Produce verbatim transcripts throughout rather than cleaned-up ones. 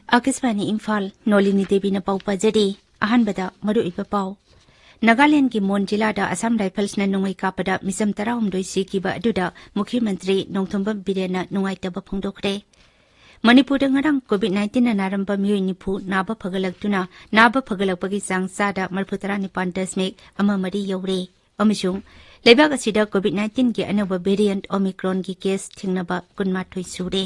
ꯑꯥꯀꯥꯁꯕꯥꯅꯤ ꯏꯝꯐꯥꯜ, ꯅꯣꯂꯤꯅꯤ ꯗꯦꯕꯤꯅ ꯄꯥꯎ ꯄꯥꯖꯔꯤ꯫ ꯑꯍꯥꯟꯕꯗ ꯃꯔꯨꯑꯣꯏꯕ ꯄꯥꯎ꯫ ꯅꯥꯒꯥꯂꯦꯟꯗꯒꯤ ꯃꯣꯟ ꯖꯤꯂꯥꯗ ꯑꯁꯥꯝ ꯔꯥꯏꯐꯜꯁꯅ ꯅꯣꯡꯃꯩ ꯀꯥꯞꯄꯗ ꯃꯤꯆꯝ ꯇꯔꯥꯍꯨꯝꯗꯣꯏ ꯁꯤꯈꯤꯕ ꯑꯗꯨꯗ ꯃꯨꯈ꯭ꯌ ꯃꯟꯇ꯭ꯔꯤ ꯅꯣꯡꯊꯣꯝꯕꯝ ꯕꯤꯔꯦꯟꯅ ꯅꯨꯡꯉꯥꯏꯇꯕ ꯐꯣꯡꯗꯣꯛꯈ꯭ꯔꯦ꯫ ꯃꯅꯤꯄꯨꯔꯗ ꯉꯔꯥꯡ COVID nineteenꯅ ꯅꯥꯔꯝꯕ ꯃꯤꯑꯣꯏ ꯅꯤꯐꯨ ꯅꯥꯕ ꯐꯒꯠꯂꯛꯇꯨꯅ ꯅꯥꯕ ꯐꯒꯠꯂꯛꯄꯒꯤ ꯆꯥꯡ ꯆꯥꯗ ꯃꯔꯤꯐꯨ ꯇꯔꯥ ꯅꯤꯄꯥꯟ ꯗꯁꯃꯤꯛ ꯑꯃ ꯃꯔꯤ ꯌꯧꯔꯦ꯫ ꯑꯃꯁꯨꯡ ꯂꯩꯕꯥꯛ ꯑꯁꯤꯗ COVID nineteenꯒꯤ ꯑꯅꯧꯕ variant Omicronꯒꯤ case ꯊꯦꯡꯅꯕ ꯀꯨꯟꯃꯥꯊꯣꯏ ꯁꯨꯔꯦ꯫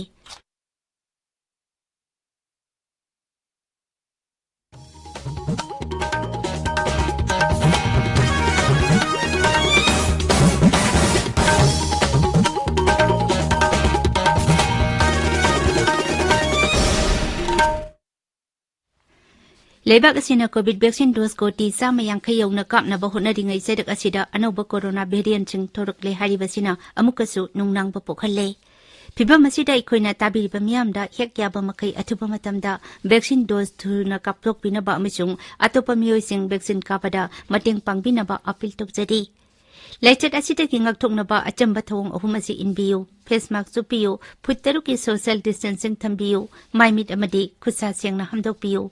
ꯂꯩꯕꯥꯛ ꯑꯁꯤꯅ COVID vaccine dose ꯀꯣꯇꯤ ꯆꯥꯝꯃ ꯌꯥꯡꯈꯩ ꯌꯧꯅ ꯀꯥꯞꯅꯕ ꯍꯣꯠꯅꯔꯤꯉꯩ ꯆꯩꯔꯛ ꯑꯁꯤꯗ ꯑꯅꯧꯕ corona variantꯁꯤꯡ ꯊꯣꯔꯛꯂꯦ ꯍꯥꯏꯔꯤꯕꯁꯤꯅ ꯑꯃꯨꯛꯀꯁꯨ ꯅꯨꯡꯅꯥꯡꯕ ꯄꯣꯛꯍꯜꯂꯦ꯫ ꯐꯤꯚꯝ ꯑꯁꯤꯗ ꯑꯩꯈꯣꯏꯅ ꯇꯥꯕꯤꯔꯤꯕ ꯃꯤꯌꯥꯝꯗ ꯍꯦꯛ ꯌꯥꯕ ꯃꯈꯩ ꯑꯊꯨꯕ ꯃꯇꯝꯗ vaccine dose ꯊꯨꯅ ꯀꯥꯞꯊꯣꯛꯄꯤꯅꯕ ꯑꯃꯁꯨꯡ ꯑꯇꯣꯞꯄ ꯃꯤꯑꯣꯏꯁꯤꯡ vaccine ꯀꯥꯞꯄꯗ ꯃꯇꯦꯡ ꯄꯥꯡꯕꯤꯅꯕ appeal ꯇꯧꯖꯔꯤ꯫ ꯂꯥꯏꯆꯠ ꯑꯁꯤꯗꯒꯤ ꯉꯥꯛꯊꯣꯛꯅꯕ ꯑꯆꯝꯕ ꯊꯧꯑꯣꯡ ꯑꯍꯨꯝ ꯑꯁꯤ ꯏꯟꯕꯤꯌꯨ: face mask ꯎꯞꯄꯤꯌꯨ, ꯐꯨꯠ ꯇꯔꯨꯛꯀꯤ social distancing ꯊꯝꯕꯤꯌꯨ, ꯃꯥꯏꯃꯤꯠ ꯑꯃꯗꯤ ꯈꯨꯠꯁꯥ ꯁꯦꯡꯅ ꯍꯥꯝꯗꯣꯛꯄꯤꯌꯨ꯫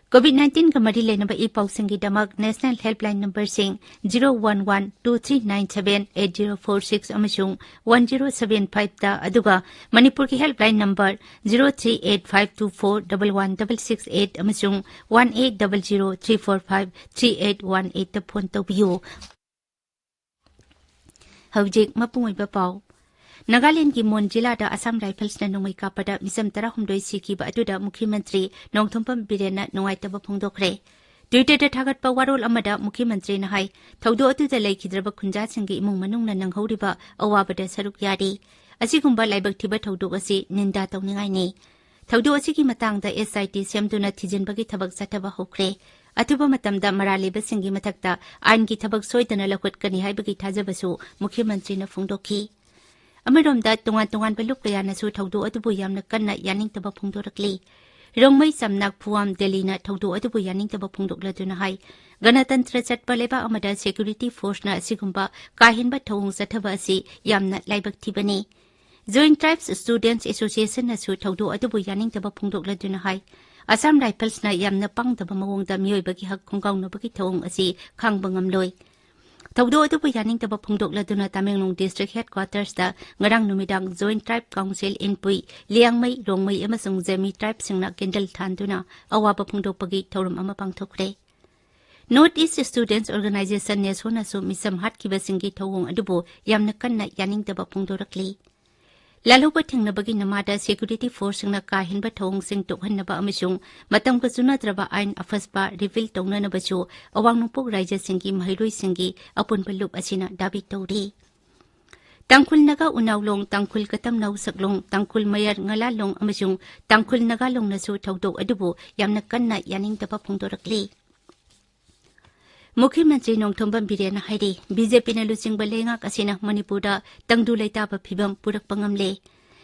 COVID nineteenꯒ ꯃꯔꯤ ꯂꯩꯅꯕ E ꯄꯥꯎꯁꯤꯡꯒꯤꯗꯃꯛ National Helpline numberꯁꯤꯡ zero one one two three nine seven eight zero four six ꯑꯃꯁꯨꯡ one zero seven fiveꯇ, ꯑꯗꯨꯒ ꯃꯅꯤꯄꯨꯔꯒꯤ helpline number zero three eight five two four double one double six eight ꯑꯃꯁꯨꯡ one eight double zero three four five three eight one eightꯇ phone ꯇꯧꯕꯤꯌꯨ꯫ ꯍꯧꯖꯤꯛ ꯃꯄꯨꯡ ꯑꯣꯏꯕ ꯄꯥꯎ꯫ ꯅꯥꯒꯥꯂꯦꯟꯗꯒꯤ ꯃꯣꯟ ꯖꯤꯂꯥꯗ ꯑꯁꯥꯝ ꯔꯥꯏꯐꯜꯁꯅ ꯅꯣꯡꯃꯩ ꯀꯥꯞꯄꯗ ꯃꯤꯆꯝ ꯇꯔꯥꯍꯨꯝꯗꯣꯏ ꯁꯤꯈꯤꯕ ꯑꯗꯨꯗ ꯃꯨꯈ꯭ꯌ ꯃꯟꯇ꯭ꯔꯤ ꯅꯣꯡꯊꯣꯝꯕꯝ ꯕꯤꯔꯦꯟꯅ ꯅꯨꯡꯉꯥꯏꯇꯕ ꯐꯣꯡꯗꯣꯛꯈ꯭ꯔꯦ꯫ Twitterꯗ ꯊꯥꯒꯠꯄ ꯋꯥꯔꯣꯜ ꯑꯃꯗ ꯃꯨꯈ꯭ꯌ ꯃꯟꯇ꯭ꯔꯤꯅ ꯍꯥꯏ, ꯊꯧꯗꯣꯛ ꯑꯗꯨꯗ ꯂꯩꯈꯤꯗ꯭ꯔꯕ ꯈꯨꯟꯖꯥꯁꯤꯡꯒꯤ ꯏꯃꯨꯡ ꯃꯅꯨꯡꯅ ꯅꯪꯍꯧꯔꯤꯕ ꯑꯋꯥꯕꯗ ꯁꯔꯨꯛ ꯌꯥꯔꯤ꯫ ꯑꯁꯤꯒꯨꯝꯕ ꯂꯥꯏꯕꯛ ꯊꯤꯕ ꯊꯧꯗꯣꯛ ꯑꯁꯤ ꯅꯤꯟꯗꯥ ꯇꯧꯅꯤꯡꯉꯥꯏꯅꯤ꯫ ꯊꯧꯗꯣꯛ ꯑꯁꯤꯒꯤ ꯃꯇꯥꯡꯗ SIT ꯁꯦꯝꯗꯨꯅ ꯊꯤꯖꯤꯟꯕꯒꯤ ꯊꯕꯛ ꯆꯠꯊꯕ ꯍꯧꯈ꯭ꯔꯦ꯫ ꯑꯊꯨꯕ ꯃꯇꯝꯗ ꯃꯔꯥꯜ ꯂꯩꯕꯁꯤꯡꯒꯤ ꯃꯊꯛꯇ ꯑꯥꯏꯟꯒꯤ ꯊꯕꯛ ꯁꯣꯏꯗꯅ ꯂꯧꯈꯠꯀꯅꯤ ꯍꯥꯏꯕꯒꯤ ꯊꯥꯖꯕꯁꯨ ꯃꯨꯈ꯭ꯌ ꯃꯟꯇ꯭ꯔꯤꯅ ꯐꯣꯡꯗꯣꯛꯈꯤ꯫ ꯑꯃꯔꯣꯝꯗ, ꯇꯣꯉꯥꯟ ꯇꯣꯉꯥꯟꯕ ꯂꯨꯞ ꯀꯌꯥꯅꯁꯨ ꯊꯧꯗꯣꯛ ꯑꯗꯨꯕꯨ ꯌꯥꯝꯅ ꯀꯟꯅ ꯌꯥꯅꯤꯡꯗꯕ ꯐꯣꯡꯗꯣꯔꯛꯂꯤ꯫ ꯔꯣꯡꯃꯩ ꯆꯝꯅꯥꯛ ꯐꯨꯋꯥꯝ ꯗꯦꯜꯂꯤꯅ ꯊꯧꯗꯣꯛ ꯑꯗꯨꯕꯨ ꯌꯥꯅꯤꯡꯗꯕ ꯐꯣꯡꯗꯣꯛꯂꯗꯨꯅ ꯍꯥꯏ, ꯒꯅꯇꯟꯇ꯭ꯔ ꯆꯠꯄ ꯂꯩꯕꯥꯛ ꯑꯃꯗ security forceꯅ ꯑꯁꯤꯒꯨꯝꯕ ꯀꯥ ꯍꯦꯟꯕ ꯊꯧꯑꯣꯡ ꯆꯠꯊꯕ ꯑꯁꯤ ꯌꯥꯝꯅ ꯂꯥꯏꯕꯛ ꯊꯤꯕꯅꯤ꯫ Joint Tribes Students Association ꯅꯁꯨ ꯊꯧꯗꯣꯛ ꯑꯗꯨꯕꯨ ꯌꯥꯅꯤꯡꯗꯕ ꯐꯣꯡꯗꯣꯛꯂꯗꯨꯅ ꯍꯥꯏ, Assam Rifles ꯅ ꯌꯥꯝꯅ ꯄꯥꯡꯗꯕ ꯃꯑꯣꯡꯗ ꯃꯤꯑꯣꯏꯕꯒꯤ ꯍꯛ ꯈꯣꯡꯒꯥꯎꯅꯕꯒꯤ ꯊꯧꯑꯣꯡ ꯑꯁꯤ ꯈꯥꯡꯕ ꯉꯝꯂꯣꯏ꯫ ꯊꯧꯗꯣꯛ ꯑꯗꯨꯕꯨ ꯌꯥꯅꯤꯡꯗꯕ ꯐꯣꯡꯗꯣꯛꯂꯗꯨꯅ ꯇꯃꯦꯡꯂꯣꯡ District Headquarters ꯗ ꯉꯔꯥꯡ ꯅꯨꯃꯤꯗꯥꯡ Joint Tribe Council Inpui, Liangmai, Rongmei ꯑꯃꯁꯨꯡ ꯖꯦꯃꯤ tribe ꯁꯤꯡꯅ candle ꯊꯥꯟꯗꯨꯅ ꯑꯋꯥꯕ ꯐꯣꯡꯗꯣꯛꯄꯒꯤ ꯊꯧꯔꯝ ꯑꯃ ꯄꯥꯡꯊꯣꯛꯈ꯭ꯔꯦ꯫ North East Students Organisation, NESO ꯅꯁꯨ ꯃꯤꯆꯝ ꯍꯥꯠꯈꯤꯕꯁꯤꯡꯒꯤ ꯊꯧꯑꯣꯡ ꯑꯗꯨꯕꯨ ꯌꯥꯝꯅ ꯀꯟꯅ ꯌꯥꯅꯤꯡꯗꯕ ꯐꯣꯡꯗꯣꯔꯛꯂꯤ꯫ ꯂꯥꯜꯍꯧꯕ ꯊꯦꯡꯅꯕꯒꯤ ꯅꯃꯥꯗ security force ꯁꯤꯡꯅ ꯀꯥ ꯍꯦꯟꯕ ꯊꯧꯑꯣꯡꯁꯤꯡ ꯇꯣꯛꯍꯟꯅꯕ ꯑꯃꯁꯨꯡ ꯃꯇꯝꯒ ꯆꯨꯅꯗ꯭ꯔꯕ ꯑꯥꯏꯟ ꯑꯐꯁꯄꯥ repeal ꯇꯧꯅꯅꯕꯁꯨ ꯑꯋꯥꯡ ꯅꯣꯡꯄꯣꯛ ꯔꯥꯖ꯭ꯌꯁꯤꯡꯒꯤ ꯃꯍꯩꯔꯣꯏꯁꯤꯡꯒꯤ ꯑꯄꯨꯟꯕ ꯂꯨꯞ ꯑꯁꯤꯅ ꯗꯥꯕꯤ ꯇꯧꯔꯤ꯫ ꯇꯥꯡꯈꯨꯜ ꯅꯥꯒꯥ ꯎꯅꯥꯎꯂꯣꯡ, ꯇꯥꯡꯈꯨꯜ ꯀꯇꯝꯅꯧ ꯁꯛꯂꯣꯡ, ꯇꯥꯡꯈꯨꯜ ꯃꯌꯥꯔ ꯉꯂꯥꯂꯣꯡ ꯑꯃꯁꯨꯡ ꯇꯥꯡꯈꯨꯜ ꯅꯥꯒꯥꯂꯣꯡꯅꯁꯨ ꯊꯧꯗꯣꯛ ꯑꯗꯨꯕꯨ ꯌꯥꯝꯅ ꯀꯟꯅ ꯌꯥꯅꯤꯡꯗꯕ ꯐꯣꯡꯗꯣꯔꯛꯂꯤ꯫ ꯃꯨꯈ꯭ꯌ ꯃꯟꯇ꯭ꯔꯤ ꯅꯣꯡꯊꯣꯝꯕꯝ ꯕꯤꯔꯦꯟꯅ ꯍꯥꯏꯔꯤ, BJP ꯅ ꯂꯨꯆꯤꯡꯕ ꯂꯩꯉꯥꯛ ꯑꯁꯤꯅ ꯃꯅꯤꯄꯨꯔꯗ ꯇꯪꯗꯨ ꯂꯩꯇꯥꯕ ꯐꯤꯕꯝ ꯄꯨꯔꯛꯄ ꯉꯝꯂꯦ꯫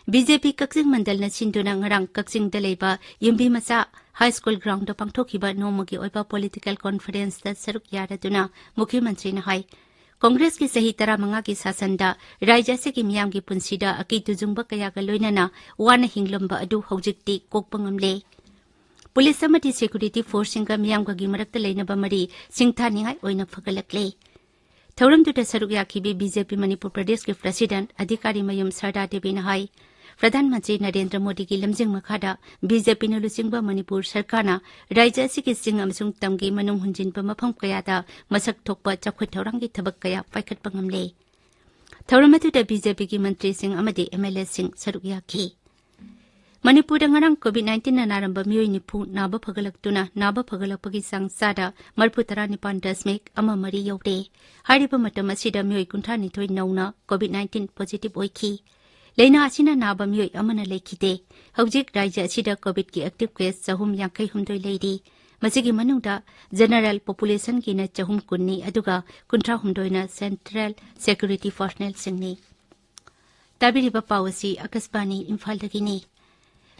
BJP ꯀꯛꯆꯤꯡ ꯃꯟꯗꯜꯅ ꯁꯤꯟꯗꯨꯅ ꯉꯔꯥꯡ ꯀꯛꯆꯤꯡꯗ ꯂꯩꯕ ꯌꯨꯝꯕꯤ ꯃꯆꯥ High School ground ꯗ ꯄꯥꯡꯊꯣꯛꯈꯤꯕ ꯅꯣꯡꯃꯒꯤ ꯑꯣꯏꯕ political conference ꯇ ꯁꯔꯨꯛ ꯌꯥꯔꯗꯨꯅ ꯃꯨꯈ꯭ꯌ ꯃꯟꯇ꯭ꯔꯤꯅ ꯍꯥꯏ, ꯀꯣꯡꯒ꯭ꯔꯦꯁꯀꯤ ꯆꯍꯤ ꯇꯔꯥꯃꯉꯥꯒꯤ ꯁꯥꯁꯟꯗ ꯔꯥꯖ꯭ꯌ ꯑꯁꯤꯒꯤ ꯃꯤꯌꯥꯝꯒꯤ ꯄꯨꯟꯁꯤꯗ ꯑꯀꯤ ꯇꯨꯖꯨꯡꯕ ꯀꯌꯥꯒ ꯂꯣꯏꯅꯅ ꯋꯥꯅ ꯍꯤꯡꯂꯝꯕ ꯑꯗꯨ ꯍꯧꯖꯤꯛꯇꯤ ꯀꯣꯛꯄ ꯉꯝꯂꯦ꯫ ꯄꯨꯂꯤꯁ ꯑꯃꯗꯤ security force ꯁꯤꯡꯒ ꯃꯤꯌꯥꯝꯒꯒꯤ ꯃꯔꯛꯇ ꯂꯩꯅꯕ ꯃꯔꯤ ꯁꯤꯡꯊꯥꯅꯤꯡꯉꯥꯏ ꯑꯣꯏꯅ ꯐꯒꯠꯂꯛꯂꯦ꯫ ꯊꯧꯔꯝꯗꯨꯗ ꯁꯔꯨꯛ ꯌꯥꯈꯤꯕꯤ BJP ꯃꯅꯤꯄꯨꯔ ꯄ꯭ꯔꯗꯦꯁꯀꯤ President ꯑꯙꯤꯀꯥꯔꯤ ꯃꯌꯨꯝ ꯁꯔꯗꯥ ꯗꯦꯕꯤꯅ ꯍꯥꯏ, ꯄ꯭ꯔꯙꯥꯟ ꯃꯟꯇ꯭ꯔꯤ ꯅꯔꯦꯟꯗ꯭ꯔ ꯃꯣꯗꯤꯒꯤ ꯂꯝꯖꯤꯡ ꯃꯈꯥꯗ BJP ꯅ ꯂꯨꯆꯤꯡꯕ ꯃꯅꯤꯄꯨꯔ ꯁꯔꯀꯥꯔꯅ ꯔꯥꯖ꯭ꯌ ꯑꯁꯤꯒꯤ ꯆꯤꯡ ꯑꯃꯁꯨꯡ ꯇꯝꯒꯤ ꯃꯅꯨꯡ ꯍꯨꯟꯖꯤꯟꯕ ꯃꯐꯝ ꯀꯌꯥꯗ ꯃꯁꯛ ꯊꯣꯛꯄ ꯆꯥꯎꯈꯠ ꯊꯧꯔꯥꯡꯒꯤ ꯊꯕꯛ ꯀꯌꯥ ꯄꯥꯏꯈꯠꯄ ꯉꯝꯂꯦ꯫ ꯊꯧꯔꯝ ꯑꯗꯨꯗ BJP ꯒꯤ ꯃꯟꯇ꯭ꯔꯤꯁꯤꯡ ꯑꯃꯗꯤ MLA ꯁꯤꯡ ꯁꯔꯨꯛ ꯌꯥꯈꯤ꯫ ꯃꯅꯤꯄꯨꯔꯗ ꯉꯔꯥꯡ COVID nineteen ꯅ ꯅꯥꯔꯝꯕ ꯃꯤꯑꯣꯏ ꯅꯤꯐꯨ ꯅꯥꯕ ꯐꯒꯠꯂꯛꯇꯨꯅ ꯅꯥꯕ ꯐꯒꯠꯂꯛꯄꯒꯤ ꯆꯥꯡ ꯆꯥꯗ ꯃꯔꯤꯐꯨ ꯇꯔꯥꯅꯤꯄꯥꯟ ꯗꯁꯃꯤꯛ ꯑꯃ ꯃꯔꯤ ꯌꯧꯔꯦ꯫ ꯍꯥꯏꯔꯤꯕ ꯃꯇꯝ ꯑꯁꯤꯗ ꯃꯤꯑꯣꯏ ꯀꯨꯟꯊ꯭ꯔꯥ ꯅꯤꯊꯣꯏ ꯅꯧꯅ COVID nineteen positive ꯑꯣꯏꯈꯤ꯫ ꯂꯩꯅꯥ ꯑꯁꯤꯅ ꯅꯥꯕ ꯃꯤꯑꯣꯏ ꯑꯃꯅ ꯂꯩꯈꯤꯗꯦ꯫ ꯍꯧꯖꯤꯛ ꯔꯥꯖ꯭ꯌ ꯑꯁꯤꯗ COVID ꯀꯤ active case ꯆꯍꯨꯝ ꯌꯥꯡꯈꯩ ꯍꯨꯝꯗꯣꯏ ꯂꯩꯔꯤ꯫ ꯃꯁꯤꯒꯤ ꯃꯅꯨꯡꯗ general population ꯒꯤꯅ ꯆꯍꯨꯝ ꯀꯨꯟꯅꯤ, ꯑꯗꯨꯒ ꯀꯨꯟꯊ꯭ꯔꯥ ꯍꯨꯝꯗꯣꯏꯅ central security personnel ꯁꯤꯡꯅꯤ꯫ ꯇꯥꯕꯤꯔꯤꯕ ꯄꯥꯎ ꯑꯁꯤ ꯑꯀꯥꯁꯕꯥꯅꯤ ꯏꯝꯐꯥꯜꯗꯒꯤꯅꯤ꯫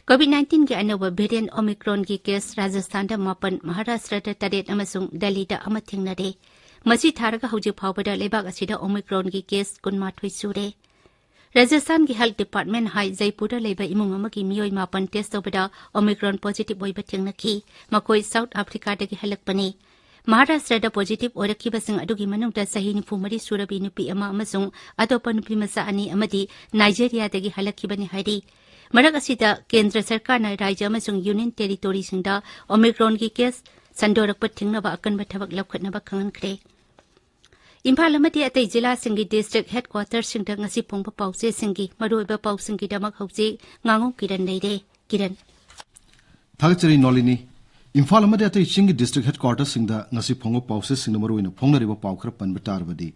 COVID nineteen ꯒꯤ ꯑꯅꯧꯕ variant Omicron ꯒꯤ case ꯔꯥꯖꯁꯊꯥꯟꯗ ꯃꯥꯄꯟ, ꯃꯍꯥꯔꯥꯁꯇ꯭ꯔꯗ ꯇꯔꯦꯠ ꯑꯃꯁꯨꯡ ꯗꯦꯜꯂꯤꯗ ꯑꯃ ꯊꯦꯡꯅꯔꯦ꯫ ꯃꯁꯤ ꯊꯥꯔꯒ ꯍꯧꯖꯤꯛ ꯐꯥꯎꯕꯗ ꯂꯩꯕꯥꯛ ꯑꯁꯤꯗ Omicron ꯒꯤ case ꯀꯨꯟꯃꯥꯊꯣꯏ ꯁꯨꯔꯦ꯫ ꯔꯥꯖꯁꯊꯥꯟꯒꯤ ꯍꯦꯜꯊ ꯗꯤꯄꯥꯔꯠꯃꯦꯟ ꯍꯥꯏ ꯖꯩꯄꯨꯔꯗ ꯂꯩꯕ ꯏꯃꯨꯡ ꯑꯃꯒꯤ ꯃꯤꯑꯣꯏ ꯃꯥꯄꯟ ꯇꯦꯁ ꯇꯧꯕꯗ ꯑꯣꯃꯤꯀ꯭ꯔꯣꯟ ꯄꯣꯖꯤꯇꯤꯚ ꯑꯣꯏꯕ ꯊꯦꯡꯅꯈꯤ꯫ ꯃꯈꯣꯏ ꯁꯥꯎꯊ ꯑꯐ꯭ꯔꯤꯀꯥꯗꯒꯤ ꯍꯜꯂꯛꯄꯅꯤ꯫ ꯃꯍꯥꯔꯥꯁꯇ꯭ꯔꯗ ꯄꯣꯖꯤꯇꯤꯚ ꯑꯣꯏꯔꯛꯈꯤꯕꯁꯤꯡ ꯑꯗꯨꯒꯤ ꯃꯅꯨꯡꯗ ꯆꯍꯤ ꯅꯤꯐꯨ ꯃꯔꯤ ꯁꯨꯔꯕꯤ ꯅꯨꯄꯤ ꯑꯃ ꯑꯃꯁꯨꯡ ꯑꯇꯣꯞꯄ ꯅꯨꯄꯤ ꯃꯆꯥ ꯑꯅꯤ ꯑꯃꯗꯤ ꯅꯥꯏꯖꯦꯔꯤꯌꯥꯗꯒꯤ ꯍꯜꯂꯛꯈꯤꯕꯅꯤ ꯍꯥꯏꯔꯤ꯫ ꯃꯔꯛ ꯑꯁꯤꯗ, ꯀꯦꯟꯗ꯭ꯔ ꯁꯔꯀꯥꯔꯅ ꯔꯥꯖ꯭ꯌ ꯑꯃꯁꯨꯡ ꯌꯨꯅꯤꯌꯟ ꯇꯦꯔꯤꯇꯣꯔꯤꯁꯤꯡꯗ ꯑꯣꯃꯤꯀ꯭ꯔꯣꯟꯒꯤ ꯀꯦꯁ ꯁꯟꯗꯣꯔꯛꯄ ꯊꯤꯡꯅꯕ ꯑꯀꯟꯕ ꯊꯕꯛ ꯂꯧꯈꯠꯅꯕ ꯈꯪꯍꯟꯈ꯭ꯔꯦ꯫ ꯏꯝꯐꯥꯜ ꯑꯃꯗꯤ ꯑꯇꯩ ꯖꯤꯂꯥꯁꯤꯡꯒꯤ ꯗꯤꯁꯇ꯭ꯔꯤꯛ ꯍꯦꯗꯀ꯭ꯋꯥꯇꯔꯁꯤꯡꯗ ꯉꯁꯤ ꯐꯣꯡꯕ ꯄꯥꯎꯆꯦꯁꯤꯡꯒꯤ ꯃꯔꯨꯑꯣꯏꯕ ꯄꯥꯎꯁꯤꯡꯒꯤꯗꯃꯛ ꯍꯧꯖꯤꯛ ꯉꯥꯉꯣꯝ ꯀꯤꯔꯟ ꯂꯩꯔꯦ꯫ ꯀꯤꯔꯟ꯫ ꯊꯥꯒꯠꯆꯔꯤ ꯅꯣꯂꯤꯅꯤ꯫ ꯏꯝꯐꯥꯜ ꯑꯃꯗꯤ ꯑꯇꯩ ꯆꯤꯡꯒꯤ ꯗꯤꯁꯇ꯭ꯔꯤꯛ ꯍꯦꯗꯀ꯭ꯋꯥꯇꯔꯁꯤꯡꯗ ꯉꯁꯤ ꯐꯣꯡꯕ ꯄꯥꯎꯆꯦꯁꯤꯡꯗ ꯃꯔꯨꯑꯣꯏꯅ ꯐꯣꯡꯅꯔꯤꯕ ꯄꯥꯎ ꯈꯔ ꯄꯟꯕ ꯇꯥꯔꯕꯗꯤ,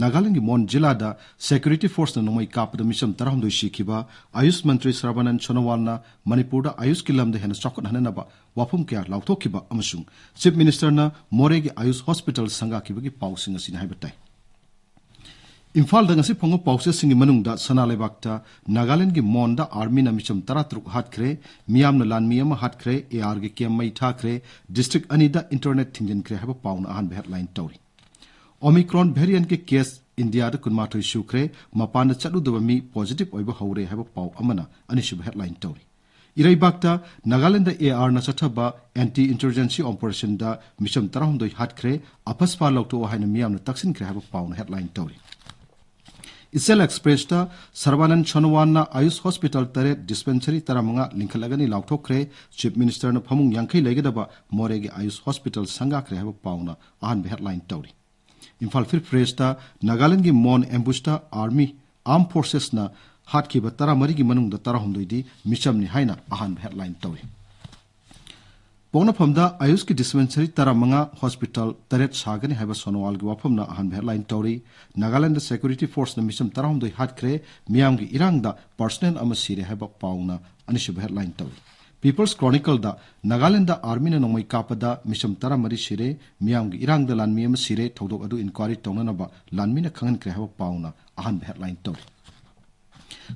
ꯅꯥꯒꯥꯂꯦꯟꯒꯤ ꯃꯣꯟ ꯖꯤꯂꯥꯗ ꯁꯦꯀ꯭ꯌꯨꯔꯤꯇꯤ ꯐꯣꯔꯁꯅ ꯅꯣꯡꯃꯩ ꯀꯥꯞꯄꯗ ꯃꯤꯆꯝ ꯇꯔꯥꯍꯨꯝꯗꯣꯏ ꯁꯤꯈꯤꯕ, ꯑꯌꯨꯁ ꯃꯟꯇ꯭ꯔꯤ ꯁꯔꯕꯥꯅꯟ ꯁꯣꯅꯣꯋꯥꯜꯅ ꯃꯅꯤꯄꯨꯔꯗ ꯑꯌꯨꯁꯀꯤ ꯂꯝꯗ ꯍꯦꯟꯅ ꯆꯥꯎꯈꯠꯍꯟꯅꯅꯕ ꯋꯥꯐꯝ ꯀꯌꯥ ꯂꯥꯎꯊꯣꯛꯈꯤꯕ ꯑꯃꯁꯨꯡ ꯆꯤꯐ ꯃꯤꯅꯤꯁꯇꯔꯅ ꯃꯣꯔꯦꯒꯤ ꯑꯌꯨꯁ ꯍꯣꯁꯄꯤꯇꯥꯜ ꯁꯪꯒꯥꯈꯤꯕꯒꯤ ꯄꯥꯎꯁꯤꯡ ꯑꯁꯤꯅꯤ ꯍꯥꯏꯕ ꯇꯥꯏ꯫ ꯏꯝꯐꯥꯜꯗ ꯉꯁꯤ ꯐꯣꯡꯕ ꯄꯥꯎꯆꯦꯁꯤꯡꯒꯤ ꯃꯅꯨꯡꯗ ꯁꯅꯥ ꯂꯩꯕꯥꯛꯇ ꯅꯥꯒꯥꯂꯦꯟꯒꯤ ꯃꯣꯟꯗ ꯑꯥꯔꯃꯤꯅ ꯃꯤꯆꯝ ꯇꯔꯥꯇꯔꯨꯛ ꯍꯥꯠꯈ꯭ꯔꯦ, ꯃꯤꯌꯥꯝꯅ ꯂꯥꯟꯃꯤ ꯑꯃ ꯍꯥꯠꯈ꯭ꯔꯦ, ꯑꯦ ꯑꯥꯔꯒꯤ ꯀꯦꯝ ꯃꯩ ꯊꯥꯈ꯭ꯔꯦ, ꯗꯤꯁꯇ꯭ꯔꯤꯛ ꯑꯅꯤꯗ ꯏꯟꯇꯔꯅꯦꯠ ꯊꯤꯡꯖꯤꯟꯈ꯭ꯔꯦ ꯍꯥꯏꯕ ꯄꯥꯎꯅ ꯑꯍꯥꯟꯕ ꯍꯦꯗꯂꯥꯏꯟ ꯇꯧꯔꯤ꯫ ꯑꯣꯃꯤꯀ꯭ꯔꯣꯟ ꯚꯦꯔꯤꯌꯟꯠꯀꯤ ꯀꯦꯁ ꯏꯟꯗꯤꯌꯥꯗ ꯀꯨꯟꯃꯥꯊꯣꯏ ꯁꯨꯈ꯭ꯔꯦ, ꯃꯄꯥꯟꯗ ꯆꯠꯂꯨꯗꯕ ꯃꯤ ꯄꯣꯖꯤꯇꯤꯚ ꯑꯣꯏꯕ ꯍꯧꯔꯦ ꯍꯥꯏꯕ ꯄꯥꯎ ꯑꯃꯅ ꯑꯅꯤꯁꯨꯕ ꯍꯦꯗꯂꯥꯏꯟ ꯇꯧꯔꯤ꯫ ꯏꯔꯩꯕꯥꯛꯇ ꯅꯥꯒꯥꯂꯦꯟꯗ ꯑꯦ ꯑꯥꯔꯅ ꯆꯠꯊꯕ ꯑꯦꯟꯇꯤ ꯏꯟꯁꯔꯖꯦꯟꯁꯤ ꯑꯣꯄꯔꯦꯁꯟꯗ ꯃꯤꯆꯝ ꯇꯔꯥꯍꯨꯝꯗꯣꯏ ꯍꯥꯠꯈ꯭ꯔꯦ, ꯑꯐꯁꯄꯥ ꯂꯧꯊꯣꯛꯑꯣ ꯍꯥꯏꯅ ꯃꯤꯌꯥꯝꯅ ꯇꯛꯁꯤꯟꯈ꯭ꯔꯦ ꯍꯥꯏꯕ ꯄꯥꯎꯅ ꯍꯦꯗꯂꯥꯏꯟ ꯇꯧꯔꯤ꯫ ꯏꯆꯦꯜ ꯑꯦꯛꯁꯄ꯭ꯔꯦꯁꯇ ꯁꯔꯕꯥꯅꯟ ꯁꯣꯅꯣꯋꯥꯜꯅ ꯑꯌꯨꯁ ꯍꯣꯁꯄꯤꯇꯥꯜ ꯇꯔꯦꯠ, ꯗꯤꯁꯄꯦꯟꯁꯔꯤ ꯇꯔꯥꯃꯉꯥ ꯂꯤꯡꯈꯠꯂꯒꯅꯤ ꯂꯥꯎꯊꯣꯛꯈ꯭ꯔꯦ, ꯆꯤꯐ ꯃꯤꯅꯤꯁꯇꯔꯅ ꯐꯃꯨꯡ ꯌꯥꯡꯈꯩ ꯂꯩꯒꯗꯕ ꯃꯣꯔꯦꯒꯤ ꯑꯌꯨꯁ ꯍꯣꯁꯄꯤꯇꯥꯜ ꯁꯪꯒꯥꯈ꯭ꯔꯦ ꯍꯥꯏꯕ ꯄꯥꯎꯅ ꯑꯍꯥꯟꯕ ꯍꯦꯗꯂꯥꯏꯟ ꯇꯧꯔꯤ꯫ ꯏꯝꯐꯥꯜ ꯐ꯭ꯔꯤ ꯄ꯭ꯔꯦꯁꯇ ꯅꯥꯒꯥꯂꯦꯟꯒꯤ ꯃꯣꯟ ꯑꯦꯝꯕꯨꯁꯇ ꯑꯥꯔꯃꯤ, ꯑꯥꯔꯝ ꯐꯣꯔꯁꯦꯁꯅ ꯍꯥꯠꯈꯤꯕ ꯇꯔꯥꯃꯔꯤꯒꯤ ꯃꯅꯨꯡꯗ ꯇꯔꯥꯍꯨꯝꯗꯣꯏꯗꯤ ꯃꯤꯆꯝꯅꯤ ꯍꯥꯏꯅ ꯑꯍꯥꯟꯕ ꯍꯦꯗꯂꯥꯏꯟ ꯇꯧꯔꯤ꯫ ꯄꯣꯛꯅꯐꯝꯗ ꯑꯌꯨꯁꯀꯤ ꯗꯤꯁꯄꯦꯟꯁꯔꯤ ꯇꯔꯥꯃꯉꯥ, ꯍꯣꯁꯄꯤꯇꯥꯜ ꯇꯔꯦꯠ ꯁꯥꯒꯅꯤ ꯍꯥꯏꯕ ꯁꯣꯅꯣꯋꯥꯜꯒꯤ ꯋꯥꯐꯝꯅ ꯑꯍꯥꯟꯕ ꯍꯦꯗꯂꯥꯏꯟ ꯇꯧꯔꯤ꯫ ꯅꯥꯒꯥꯂꯦꯟꯗ ꯁꯦꯀ꯭ꯌꯨꯔꯤꯇꯤ ꯐꯣꯔꯁꯅ ꯃꯤꯆꯝ ꯇꯔꯥꯍꯨꯝꯗꯣꯏ ꯍꯥꯠꯈ꯭ꯔꯦ, ꯃꯤꯌꯥꯝꯒꯤ ꯏꯔꯥꯡꯗ ꯄꯔꯁꯅꯦꯜ ꯑꯃ ꯁꯤꯔꯦ ꯍꯥꯏꯕ ꯄꯥꯎꯅ ꯑꯅꯤꯁꯨꯕ ꯍꯦꯗꯂꯥꯏꯟ ꯇꯧꯔꯤ꯫ ꯄꯤꯄꯜꯁ ꯀ꯭ꯔꯣꯅꯤꯀꯜꯗ ꯅꯥꯒꯥꯂꯦꯟꯗ ꯑꯥꯔꯃꯤꯅ ꯅꯣꯡꯃꯩ ꯀꯥꯞꯄꯗ ꯃꯤꯆꯝ ꯇꯔꯥꯃꯔꯤ ꯁꯤꯔꯦ, ꯃꯤꯌꯥꯝꯒꯤ ꯏꯔꯥꯡꯗ ꯂꯥꯟꯃꯤ ꯑꯃ ꯁꯤꯔꯦ, ꯊꯧꯗꯣꯛ ꯑꯗꯨ ꯏꯟꯀ꯭ꯋꯥꯏꯔꯤ ꯇꯧꯅꯅꯕ ꯂꯥꯟꯃꯤꯅ ꯈꯪꯍꯟꯈ꯭ꯔꯦ ꯍꯥꯏꯕ ꯄꯥꯎꯅ ꯑꯍꯥꯟꯕ ꯍꯦꯗꯂꯥꯏꯟ ꯇꯧꯔꯤ꯫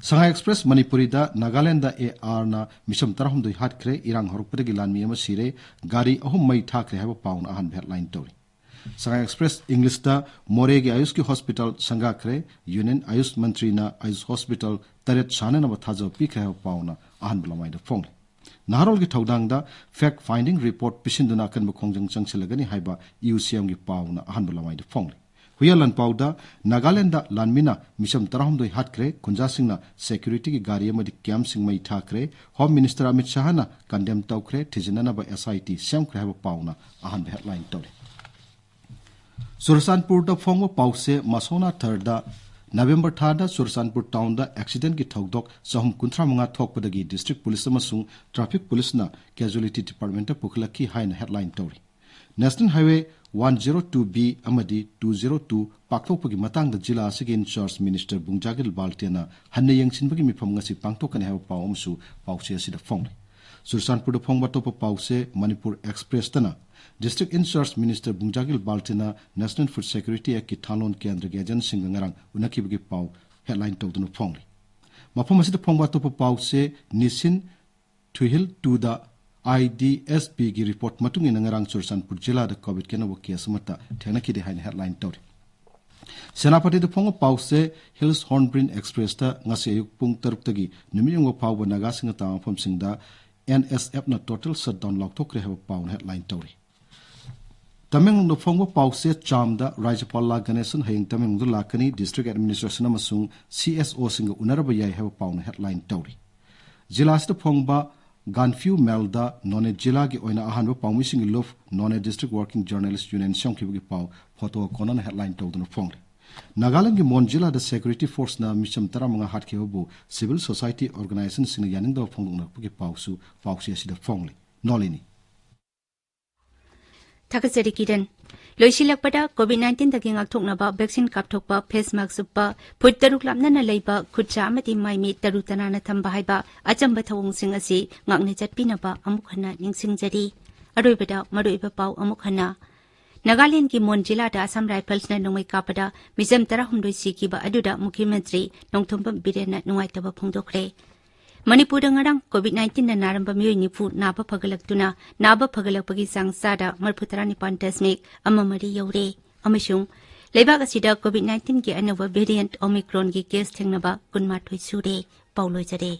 ꯁꯉꯥꯏ ꯑꯦꯛꯁꯄ꯭ꯔꯦꯁ ꯃꯅꯤꯄꯨꯔꯤꯗ ꯅꯥꯒꯥꯂꯦꯟꯗ ꯑꯦ ꯑꯥꯔꯅ ꯃꯤꯆꯝ ꯇꯔꯥꯍꯨꯝꯗꯣꯏ ꯍꯥꯠꯈ꯭ꯔꯦ, ꯏꯔꯥꯡ ꯍꯧꯔꯛꯄꯗꯒꯤ ꯂꯥꯟꯃꯤ ꯑꯃ ꯁꯤꯔꯦ, ꯒꯥꯔꯤ ꯑꯍꯨꯝ ꯃꯩ ꯊꯥꯈ꯭ꯔꯦ ꯍꯥꯏꯕ ꯄꯥꯎꯅ ꯑꯍꯥꯟꯕ ꯍꯦꯗꯂꯥꯏꯟ ꯇꯧꯔꯤ꯫ ꯁꯉꯥꯏ ꯑꯦꯛꯁꯄ꯭ꯔꯦꯁ ꯏꯪꯂꯤꯁꯇ ꯃꯣꯔꯦꯒꯤ ꯑꯌꯨꯁꯀꯤ ꯍꯣꯁꯄꯤꯇꯥꯜ ꯁꯪꯒꯥꯈ꯭ꯔꯦ, ꯌꯨꯅꯤꯌꯟ ꯑꯌꯨꯁ ꯃꯟꯇ꯭ꯔꯤꯅ ꯑꯌꯨꯁ ꯍꯣꯁꯄꯤꯇꯥꯜ ꯇꯔꯦꯠ ꯁꯥꯅꯅꯕ ꯊꯥꯖꯕ ꯄꯤꯈ꯭ꯔꯦ ꯍꯥꯏꯕ ꯄꯥꯎꯅ ꯑꯍꯥꯟꯕ ꯂꯃꯥꯏꯗ ꯐꯣꯡꯂꯤ꯫ ꯅꯍꯥꯔꯣꯜꯒꯤ ꯊꯧꯗꯥꯡꯗ ꯐꯦꯛ ꯐꯥꯏꯟꯗꯤꯡ ꯔꯤꯄꯣꯔꯠ ꯄꯤꯁꯤꯟꯗꯨꯅ ꯑꯀꯟꯕ ꯈꯣꯡꯖꯪ ꯆꯪꯁꯤꯜꯂꯒꯅꯤ ꯍꯥꯏꯕ ꯏꯌꯨꯁꯤꯑꯦꯝꯒꯤ ꯄꯥꯎꯅ ꯑꯍꯥꯟꯕ ꯂꯃꯥꯏꯗ ꯐꯣꯡꯂꯤ꯫ ꯍꯨꯏꯌꯥ ꯂꯥꯟꯄꯥꯎꯗ ꯅꯥꯒꯥꯂꯦꯟꯗ ꯂꯥꯟꯃꯤꯅ ꯃꯤꯆꯝ ꯇꯔꯥꯍꯨꯝꯗꯣꯏ ꯍꯥꯠꯈ꯭ꯔꯦ, ꯈꯨꯟꯖꯥꯁꯤꯡꯅ ꯁꯦꯀ꯭ꯌꯨꯔꯤꯇꯤꯒꯤ ꯒꯥꯔꯤ ꯑꯃꯗꯤ ꯀꯦꯝꯞꯁꯤꯡ ꯃꯩ ꯊꯥꯈ꯭ꯔꯦ, ꯍꯣꯝ ꯃꯤꯅꯤꯁꯇꯔ ꯑꯃꯤꯠ ꯁꯥꯍꯅ ꯀꯟꯗꯦꯝ ꯇꯧꯈ꯭ꯔꯦ, ꯊꯤꯖꯤꯟꯅꯅꯕ ꯑꯦꯁ ꯑꯥꯏ ꯇꯤ ꯁꯦꯝꯈ꯭ꯔꯦ ꯍꯥꯏꯕ ꯄꯥꯎꯅ ꯑꯍꯥꯟꯕ ꯍꯦꯗꯂꯥꯏꯟ ꯇꯧꯔꯤ꯫ ꯆꯨꯔꯆꯥꯟꯄꯨꯔꯗ ꯐꯣꯡꯕ ꯄꯥꯎꯁꯦ ꯃꯁꯣꯅꯥ ꯊꯔꯗ ꯅꯕꯦꯝꯕꯔ ꯊꯥꯗ ꯆꯨꯔꯆꯥꯟꯄꯨꯔ ꯇꯥꯎꯟꯗ ꯑꯦꯛꯁꯤꯗꯦꯟꯒꯤ ꯊꯧꯗꯣꯛ ꯆꯍꯨꯝ ꯀꯨꯟꯊ꯭ꯔꯥ ꯃꯉꯥ ꯊꯣꯛꯄꯗꯒꯤ ꯗꯤꯁꯇ꯭ꯔꯤꯛ ꯄꯨꯂꯤꯁ ꯑꯃꯁꯨꯡ ꯇ꯭ꯔꯥꯐꯤꯛ ꯄꯨꯂꯤꯁꯅ ꯀꯦꯖꯨꯑꯦꯂꯤꯇꯤ ꯗꯤꯄꯥꯔꯠꯃꯦꯟꯇ ꯄꯨꯈꯠꯂꯛꯈꯤ ꯍꯥꯏꯅ ꯍꯦꯗꯂꯥꯏꯟ ꯇꯧꯔꯤ꯫ National highway one zero two B ꯑꯃꯗꯤ ꯇꯨ ꯖꯤꯔꯣ ꯇꯨ ꯄꯥꯛꯊꯣꯛꯄꯒꯤ ꯃꯇꯥꯡꯗ ꯖꯤꯂꯥ ꯑꯁꯤꯒꯤ ꯏꯟꯆꯥꯔꯖ ꯃꯤꯅꯤꯁꯇꯔ ꯕꯨꯡꯖꯥꯒꯤꯜ ꯕꯥꯜꯇꯦꯅ ꯍꯟꯅ ꯌꯦꯡꯁꯤꯟꯕꯒꯤ ꯃꯤꯐꯝ ꯉꯁꯤ ꯄꯥꯡꯊꯣꯛꯀꯅꯤ ꯍꯥꯏꯕ ꯄꯥꯎ ꯑꯃꯁꯨ ꯄꯥꯎꯆꯦ ꯑꯁꯤꯗ ꯐꯣꯡꯂꯤ꯫ ꯆꯨꯔꯆꯥꯟꯄꯨꯔꯗ ꯐꯣꯡꯕ ꯑꯇꯣꯞꯄ ꯄꯥꯎꯆꯦ ꯃꯅꯤꯄꯨꯔ ꯑꯦꯛꯁꯄ꯭ꯔꯦꯁꯇꯅ ꯗꯤꯁꯇ꯭ꯔꯤꯛ ꯏꯟꯆꯥꯔꯖ ꯃꯤꯅꯤꯁꯇꯔ ꯕꯨꯡꯖꯥꯒꯤꯜ ꯕꯥꯜꯇꯦꯅ ꯅꯦꯁꯅꯦꯜ ꯐꯨꯗ ꯁꯦꯀ꯭ꯌꯨꯔꯤꯇꯤ ꯑꯦꯛꯀꯤ ꯊꯥꯂꯣꯟ ꯀꯦꯟꯗ꯭ꯔꯒꯤ ꯑꯦꯖꯦꯟꯁꯤꯡꯒ ꯉꯔꯥꯡ ꯎꯅꯈꯤꯕꯒꯤ ꯄꯥꯎ ꯍꯦꯗꯂꯥꯏꯟ ꯇꯧꯗꯨꯅ ꯐꯣꯡꯂꯤ꯫ ꯃꯐꯝ ꯑꯁꯤꯗ ꯐꯣꯡꯕ ꯑꯇꯣꯞꯄ ꯄꯥꯎꯆꯦ ꯅꯤꯁꯤꯟ ꯊꯨꯍꯤꯜ ꯇꯨꯗ ꯑꯥꯏ ꯗꯤ ꯑꯦꯁ ꯄꯤꯒꯤ ꯔꯤꯄꯣꯔꯠ ꯃꯇꯨꯡ ꯏꯟꯅ ꯉꯔꯥꯡ ꯆꯨꯔꯆꯥꯟꯄꯨꯔ ꯖꯤꯂꯥꯗ ꯀꯣꯚꯤꯗꯀꯤ ꯑꯅꯧꯕ ꯀꯦꯁ ꯑꯃꯠꯇ ꯊꯦꯡꯅꯈꯤꯗꯦ ꯍꯥꯏꯅ ꯍꯦꯗꯂꯥꯏꯟ ꯇꯧꯔꯤ꯫ ꯁꯦꯅꯥꯄꯇꯤꯗ ꯐꯣꯡꯕ ꯄꯥꯎꯁꯦ ꯍꯤꯜꯁ ꯍꯣꯔꯟꯕ꯭ꯔꯤꯟ ꯑꯦꯛꯁꯄ꯭ꯔꯦꯁꯇ ꯉꯁꯤ ꯑꯌꯨꯛ ꯄꯨꯡ ꯇꯔꯨꯛꯇꯒꯤ ꯅꯨꯃꯤꯠ ꯌꯨꯡꯕ ꯐꯥꯎꯕ ꯅꯥꯒꯥꯁꯤꯡꯅ ꯇꯥꯕ ꯃꯐꯝꯁꯤꯡꯗ ꯑꯦꯟ ꯑꯦꯁ ꯑꯦꯐꯅ ꯇꯣꯇꯦꯜ ꯁꯠꯗꯥꯎꯟ ꯂꯥꯎꯊꯣꯛꯈ꯭ꯔꯦ ꯍꯥꯏꯕ ꯄꯥꯎꯅ ꯍꯦꯗꯂꯥꯏꯟ ꯇꯧꯔꯤ꯫ ꯇꯃꯦꯡꯂꯣꯡꯗ ꯐꯣꯡꯕ ꯄꯥꯎꯁꯦ ꯆꯥꯝꯗ ꯔꯥꯖ꯭ꯌꯄꯥꯜ ꯂꯥ ꯒꯅꯦꯁꯟ ꯍꯌꯦꯡ ꯇꯃꯦꯡꯂꯣꯡꯗ ꯂꯥꯛꯀꯅꯤ, ꯗꯤꯁꯇ꯭ꯔꯤꯛ ꯑꯦꯗꯃꯤꯅꯤꯁꯇ꯭ꯔꯦꯁꯟ ꯑꯃꯁꯨꯡ ꯁꯤ ꯑꯦꯁ ꯑꯣꯁꯤꯡꯒ ꯎꯅꯔꯕ ꯌꯥꯏ ꯍꯥꯏꯕ ꯄꯥꯎꯅ ꯍꯦꯗꯂꯥꯏꯟ ꯇꯧꯔꯤ꯫ ꯖꯤꯂꯥ ꯑꯁꯤꯗ ꯐꯣꯡꯕ ꯒꯥꯟꯐ꯭ꯌꯨ ꯃꯦꯜꯗ ꯅꯣꯅꯦ ꯖꯤꯂꯥꯒꯤ ꯑꯣꯏꯅ ꯑꯍꯥꯟꯕ ꯄꯥꯎꯃꯤꯁꯤꯡꯒꯤ ꯂꯨꯞ ꯅꯣꯅꯦ ꯗꯤꯁꯇ꯭ꯔꯤꯛ ꯋꯥꯔꯀꯤꯡ ꯖꯔꯅꯦꯂꯤꯁ ꯌꯨꯅꯤꯌꯟ ꯁꯦꯝꯈꯤꯕꯒꯤ ꯄꯥꯎ ꯐꯣꯇꯣ ꯀꯣꯅꯅ ꯍꯦꯗꯂꯥꯏꯟ ꯇꯧꯗꯨꯅ ꯐꯣꯡꯂꯤ꯫ ꯅꯥꯒꯥꯂꯦꯟꯗꯒꯤ ꯃꯣꯟ ꯖꯤꯂꯥꯗ ꯁꯦꯀ꯭ꯌꯨꯔꯤꯇꯤ ꯐꯣꯔꯁꯅ ꯃꯤꯆꯝ ꯇꯔꯥꯃꯉꯥ ꯍꯥꯠꯈꯤꯕꯕꯨ ꯁꯤꯚꯤꯜ ꯁꯣꯁꯥꯏꯇꯤ ꯑꯣꯔꯒꯅꯥꯏꯖꯦꯁꯟꯁꯤꯡꯅ ꯌꯥꯅꯤꯡꯗꯕ ꯐꯣꯡꯗꯣꯛꯅꯔꯛꯄꯒꯤ ꯄꯥꯎꯁꯨ ꯄꯥꯎꯆꯦ ꯑꯁꯤꯗ ꯐꯣꯡꯂꯤ꯫ ꯅꯣꯂꯤꯅꯤ꯫ ꯊꯥꯒꯠꯆꯔꯤ ꯀꯤꯔꯟ꯫ ꯂꯣꯏꯁꯤꯜꯂꯛꯄꯗ ꯀꯣꯚꯤꯗ ꯅꯥꯏꯟꯇꯤꯟꯗꯒꯤ ꯉꯥꯛꯊꯣꯛꯅꯕ ꯚꯦꯛꯁꯤꯟ ꯀꯥꯞꯊꯣꯛꯄ, ꯐꯦꯁ ꯃꯥꯛꯁ ꯎꯞꯄ, ꯐꯨꯠ ꯇꯔꯨꯛ ꯂꯥꯞꯅꯅ ꯂꯩꯕ, ꯈꯨꯠ ꯁꯥ ꯑꯃꯗꯤ ꯃꯥꯏ ꯃꯤꯠ ꯇꯔꯨ ꯇꯅꯥꯟꯅ ꯊꯝꯕ ꯍꯥꯏꯕ ꯑꯆꯝꯕ ꯊꯧꯑꯣꯡꯁꯤꯡ ꯑꯁꯤ ꯉꯥꯛꯅ ꯆꯠꯄꯤꯅꯕ ꯑꯃꯨꯛ ꯍꯟꯅ ꯅꯤꯡꯁꯤꯡꯖꯔꯤ꯫ ꯑꯔꯣꯏꯕꯗ ꯃꯔꯨꯑꯣꯏꯕ ꯄꯥꯎ ꯑꯃꯨꯛ ꯍꯟꯅ꯫ ꯅꯥꯒꯥꯂꯦꯟꯗꯒꯤ ꯃꯣꯟ ꯖꯤꯂꯥꯗ ꯑꯁꯥꯝ ꯔꯥꯏꯐꯜꯁꯅ ꯅꯣꯡꯃꯩ ꯀꯥꯞꯄꯗ ꯃꯤꯆꯝ ꯇꯔꯥꯍꯨꯝꯗꯣꯏ ꯁꯤꯈꯤꯕ ꯑꯗꯨꯗ ꯃꯨꯈ꯭ꯌ ꯃꯟꯇ꯭ꯔꯤ ꯅꯣꯡꯊꯣꯝꯕꯝ ꯕꯤꯔꯦꯟꯅ ꯅꯨꯡꯉꯥꯏꯇꯕ ꯐꯣꯡꯗꯣꯛꯈ꯭ꯔꯦ꯫ ꯃꯅꯤꯄꯨꯔꯗ ꯉꯔꯥꯡ ꯀꯣꯚꯤꯗ ꯅꯥꯏꯟꯇꯤꯟꯗ ꯅꯥꯔꯝꯕ ꯃꯤꯑꯣꯏ ꯅꯤꯐꯨ ꯅꯥꯕ ꯐꯒꯠꯂꯛꯇꯨꯅ ꯅꯥꯕ ꯐꯒꯠꯂꯛꯄꯒꯤ ꯆꯥꯡ ꯆꯥꯗ ꯃꯔꯤꯐꯨ ꯇꯔꯥꯅꯤꯄꯥꯟ ꯗꯁꯃꯤꯛ ꯑꯃ ꯃꯔꯤ ꯌꯧꯔꯦ꯫ ꯑꯃꯁꯨꯡ ꯂꯩꯕꯥꯛ ꯑꯁꯤꯗ ꯀꯣꯚꯤꯗ ꯅꯥꯏꯟꯇꯤꯟꯒꯤ ꯑꯅꯧꯕ ꯚꯦꯔꯤꯌꯦꯟꯠ ꯑꯣꯃꯤꯀ꯭ꯔꯣꯟꯒꯤ ꯀꯦꯁ ꯊꯦꯡꯅꯕ ꯀꯨꯟꯃꯥꯊꯣꯏ ꯁꯨꯔꯦ꯫ ꯄꯥꯎ ꯂꯣꯏꯖꯔꯦ꯫